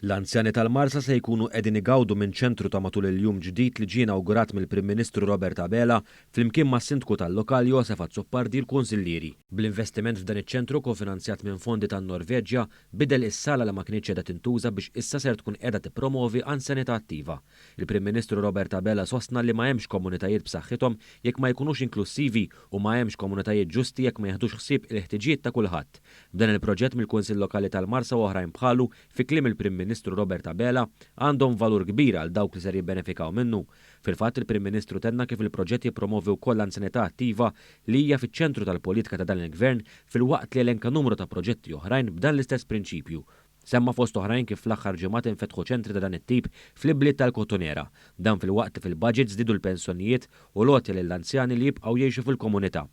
L-anzjani tal-Marsa se jkunu qegħdin igawdu minn ċentru ta' matul il-jum ġdid li ġie inawgurat mill-Prim Ministru Robert Abela flimkien mas-Sindku tal-lokal Josef Azzopardi l-Kunsillieri. Bl-investiment f'dan iċ-ċentru kofinanzjat minn fondi tan-Norveġja bidel is-sala li ma kinitx qiegħda tintuża biex issa ser tkun qiegħda tippromovi anzjanità attiva. Il-Prim Ministru Robert Abela sostna li ma hemmx komunitajiet b'saħħithom jekk ma jkunux inklussivi u ma hemmx komunitajiet ġusti jekk ma jiħdux ħsieb il-ħtiġijiet ta' kulħadd. B'dan il-proġett mill-Kunsill Lokali tal-Marsa u oħrajn bħalu Fi kliem il-Prim Ministru Robert Abela, għandhom valur kbir għal dawk li ser jibbenefikaw minnu. Fil-fatt, il-Prim Ministru tenna kif il-proġett jippromovi wkoll l-anzjanità attiva li hija fiċ-ċentru tal-politika ta' dan il-Gvern filwaqt li elenka numru ta' proġetti oħrajn b'dan l-istess prinċipju. Semma fost oħrajn kif fl-aħħar ġimgħat infetħu ċentri ta' dan it-tip fl-ibliet tal-Kottonera. Dan filwaqt li fil-budget żdiedu l-pensjonijiet u l-għotja lill-anzjani li jibqgħu jgħixu fil-komunità.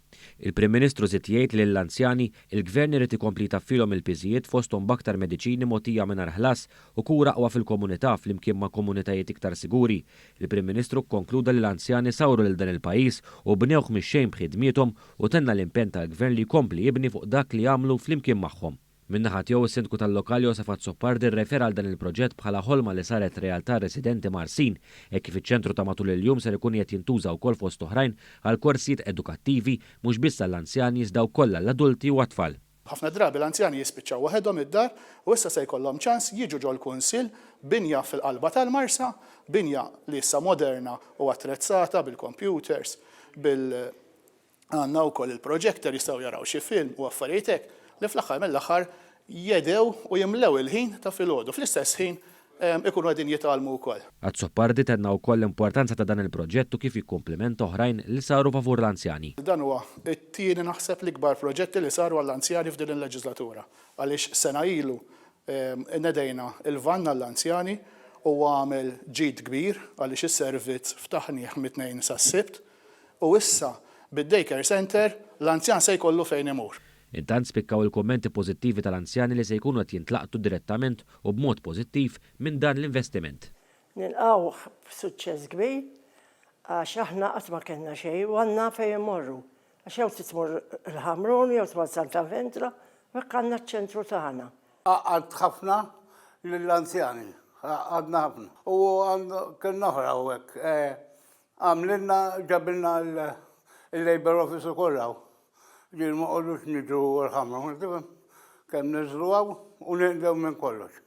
Il-Prim Ministru żied jgħid li lill-anzjani, il-Gvern irid ikompli jtaffilhom il-piżijiet fosthom b'aktar mediċini mogħtija mingħajr ħlas u kura aqwa fil-komunità flimkien ma' komunitajiet iktar siguri. Il-Prim Ministru kkonkluda li l-anzjani sawru lil dan il-pajjiż u bnewh mix-xejn b'ħidmiethom u tenna l-impenn tal-Gvern li jkompli jibni fuq dak li għamlu flimkien magħhom. Min-naħa tiegħu s-Sindku tal-lokal Josef Azzopardi rrefera għal dan il-proġett bħala ħolma li saret realtà għar-residenti Marsin, hekk kif iċ-ċentru ta' matul il-jum ser ikun qiegħed jintuża wkoll fost oħrajn għal korsijiet edukattivi mhux biss għall-anzjani iżda wkoll għall-adulti u għat-tfal. Ħafna drabi l-anzjani jispiċċaw waħedhom id-dar u issa se jkollhom ċans jiġu ġol-Kunsill, binja fil-qalba tal-Marsa, binja li issa moderna u attrezzata bil-computers, bil Għandna wkoll il-projector jistgħu jaraw xi film u affarijiet hekk li fl-aħħar mill-aħħar jedhew u jimlew il-ħin ta' filgħodu. Fl-istess ħin ikunu qegħdin jitgħallmu wkoll. Azzopardi tenna wkoll l-importanza ta' dan il-proġett u kif jikkumplimenta oħrajn li saru favur l-anzjani. Dan huwa t-tieni naħseb l-ikbar proġetti li saru għall-anzjani f'din il-leġislatura għaliex sena ilu nedejna l-vann għall-anzjani u għamel ġid kbir għaliex is-servizz ftaħnieh mit-Tnejn sas-Sibt U issa, bid-day care centre, l-anzjan se jkollu fejn imur. Intant spikkaw il-kummenti pożittivi tal-anzjani li se jkunu qed jintlaqtu direttament u b'mod pożittiv minn dan l-investiment. Nilqgħuh b'suċċess kbir għax aħna qatt ma kellna xejn u għandna fejn immorru. Għax jew trid tmur il-Ħamrun jew tmur Santa Ventra u hekk għandna ċ-ċentru tagħna. Għaqqadt ħafna lill-anzjani, għaqqadna ħafna. U kellna oħra hawnhekk. Għamlilna, ġabilna l-Labour Office ukoll hawn. Ġifieri ma qogħdux niġru l-ħamra, tifhem? Kemm niżlu hawn u ninqdew minn kollox.